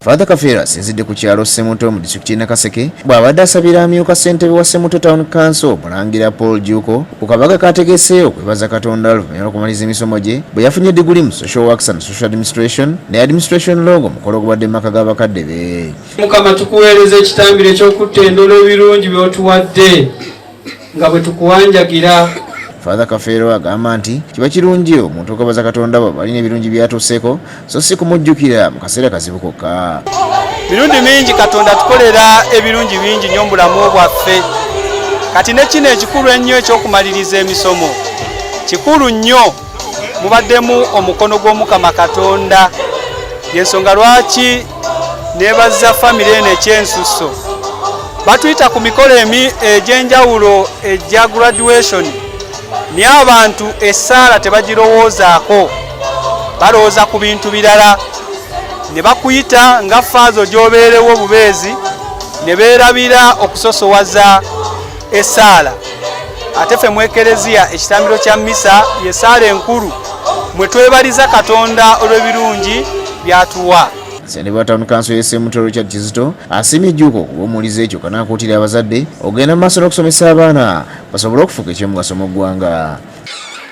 Father Kafeero asinzidde ku kyalo Ssemuto mu disitulikiti y'e Nakaseke bw'abadde asabira amyuka ssentebe wa Ssemuto Town Council Mulangira Paul Jjuuko ku kabaga k'ategese okwebaza Katonda oluvannyuma lw'okumaliriza emisomo gye bwe yafunye diguli mu Social Works and Social Administration ne Administration Law ng'omukolo gubadde mu maka g'abakadde be. Mukama tukuweereza ekitambiro eky'okutta endola ebirungi by'otuwadde nga bwe tukuwanjagira. Father Kafeero agamba nti kiba kirungi omuntu okwebaza Katonda bw'aba alina ebirungi by'atuuseeko so si kumujjukira mu kaseera kazibu kokka. Mirundi mingi Katonda atukolera ebirungi bingi nnyo mu bulamu bwaffe. Kati ne kino ekikulu ennyo eky'okumaliriza emisomo kikulu nnyo, mubaddemu omukono gw'Omukama Katonda. Y'ensonga lwaki neebazza famire eno ekyensusso. Batuyita ku mikolo egy'enjawulo egya graduation, naye abantu essaala tebagirowoozaako, balowooza ku bintu birala. Ne bakuyita nga faazo gy'obeerewo obubeezi, ne beerabira okusosowaza essaala. Ate ffe mu Ekereziya ekitambiro kya misa y'essaala enkulu mwe twebaliza Katonda olw'ebirungi by'atuwa. Ssentebe wa Town Council y'e Ssemuto Richard Kizito asiimye Jjuuko okuba omuwulize kyokka n'akuutira abazadde okugenda mu maaso n'okusomesa abaana basobole okufuuka eky'omugaso mu ggwanga.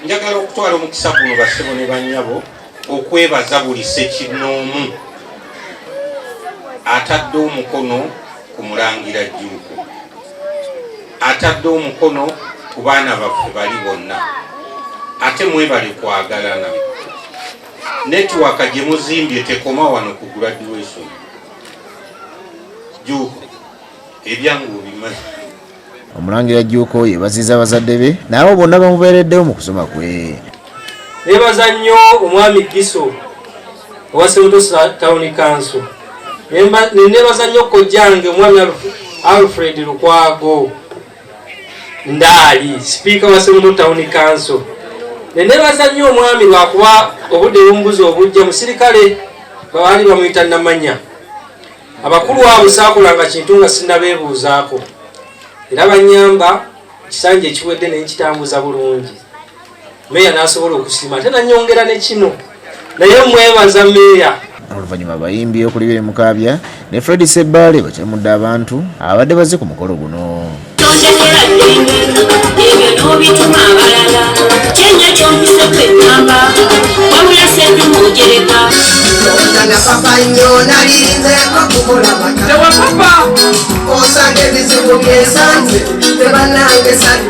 Njagala okutwala omukisa guno bassebo ne bannyabo okwebaza buli ssekinnoomu atadde omukono ku Mulangira Jjuuko, atadde omukono ku baana baffe bali bonna, ate mwebale kwagalana. Network gye muzimbye tekoma wano ku graduation. Jjuuko ebyangu obimanyi. Omulangira Jjuuko yeebazizza bazadde be n'abo bonna bamubeereddewo mu kusoma kwe. Neebaza nnyo omwami Giso owa Ssemuto Town Council. Neebaza nnyo kojjange omwami Alfred Lukwago Ndaali, sipiika wa Ssemuto Town Council. Neebaza nnyo omwami lwakuba obudde bumbuzi obujja musirikale baali bamuyita Namanya. Abakulu abo saakolanga kintu nga sinnabeebuuzaako, era bannyamba ekisanja ekiwedde ne nkitambuza bulungi. Meeya n'asobola okusiima ate nannyongera ne kino, naye mwebaza meeya. Oluvannyuma abayimbi okuli Billy Mukaabya ne Fred Ssebbaale bakyamudde abantu ababadde bazze ku mukolo guno. Tondekera ddembe ebyo n'obituma abalala kyenya kyompise kwe ŋŋamba wabula seddumu ojereka. Napapa nnyo nalinzeeko kukulaba Tewapapa. Osanga ebizibu byensanze tebannange sali.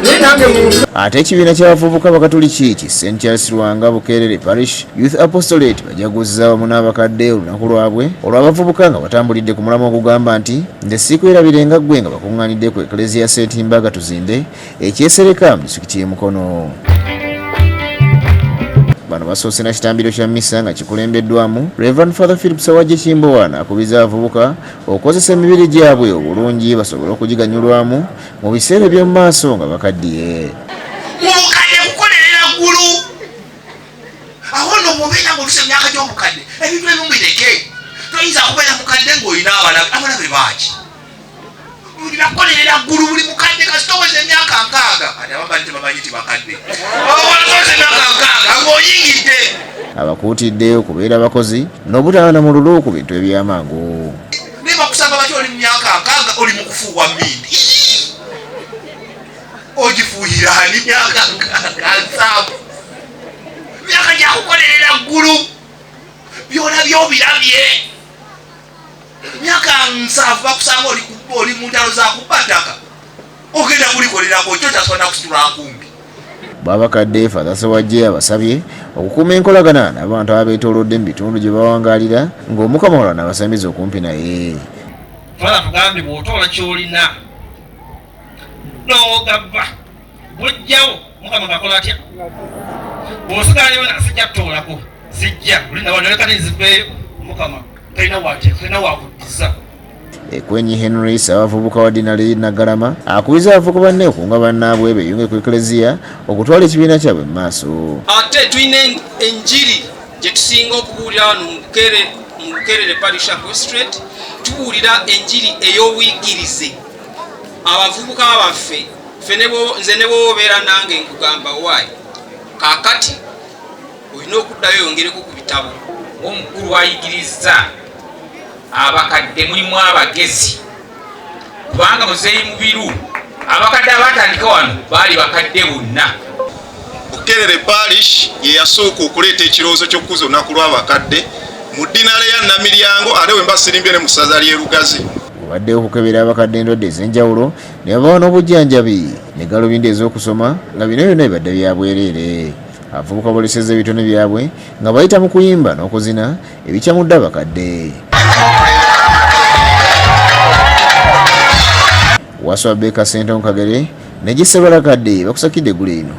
Ate ekibiina ky'abavubuka Bakatuliki ki St Charles Lwanga Bukeerere Parish Youth Apostolate bajaguzza wamu n'abakadde olunaku lwabwe olw'abavubuka nga batambulidde ku mulamwa ogugamba nti nze siikwerabirenga ggwe nga bakuŋŋaanidde ku Eklezia St Mbaga Tuzinde e Kyesereka mu disitulikiti y'e Mukono. Bano basoose na kitambiro kya mmisa nga kikulembeddwamu Rev Father Philip Sawajje Kimbowa n'akubiriza abavubuka okukozesa emibiri gyabwe obulungi basobole okugiganyulwamu mu biseera eby'omu maaso nga bakaddiye. Mu bukadde kukolerera ggulu. Awo nno bw'obeera ng'otuuse mu myaka gy'obukadde, ebintu ebimu bireke. Toyinza kubeera mukadde ng'olina abalabe. Abalabe baaki? Buli bakolerera ggulu, buli mukadde kasita oweza emyaka 60. Ate abamu tebamanyi nti bakadde. Oweza emyaka 60 ng'oyingidde. Abakuutidde okubeera abakozi n'obutawana mu lulu ku bintu eby'amangu. Naye bakusanga batya oli mu myaka 60 oli mu kufuuwa mmindi? Ogifuuyira ani myaka 70? Myaka gya kukolerera ggulu. By'olabye obirabye. Myaka 70 bakusanga oli mu ntalo za kubba ttaka. Ogenda kulikolerako kyo kyasobola kusitula nkumbi. Bw'abakadde Father Ssewajje abasabye okukuuma enkolagana n'abantu ababeetoolodde mu bitundu gye bawangaalira ng'Omukama olwo n'abasamize okumpi naye. Father tugambye bw'otoola ky'olina n'ogabba bw'ojjawo Mukama ng'akola atya? Bw'osigala ne sijja kutoolako sijja leka nziveeyo Mukama talina watya talina wakuddiza. Ekwenyi Henry Ssabavubuka wa Dinali Naggalama akubiriza abavubuka banne okunga bannaabwe beeyunge ku Eklezia okutwala ekibiina kyabwe mu maaso. Ate tulina enjiri gye tusinga okubuulira wano mu Bukerere Parish Apostolate, tubuulira enjiri ey'obuyigirize. Abavubuka baffe nze ne bw'obeera nange nkugamba why kaakati olina okuddayo oyongereko ku bitabo. Ng'omukulu ayigiriza abakadde, mulimu abagezi, kubanga Muzeeyi Mubiru, abakadde abatandika wano baali bakadde bonna. Bukerere Parish ye yasooka okuleeta ekirowoozo ky'okukuza olunaku lw'abakadde mu ddinale ya Namiryango, ate we mba sirimbye ne mu ssaza ly'e Lugazi. Obaddewo okukebera abakadde endwadde ez'enjawulo ne babawa n'obujjanjabi ne galubindi ez'okusoma, nga bino byonna bibadde bya bwereere. Abavubuka boolesezza ebitone byabwe nga bayita mu kuyimba n'okuzina ebikyamudde abakadde. Waswa Beka Sento Kagere ne Gisebalakadde bakusakidde eggulo eno.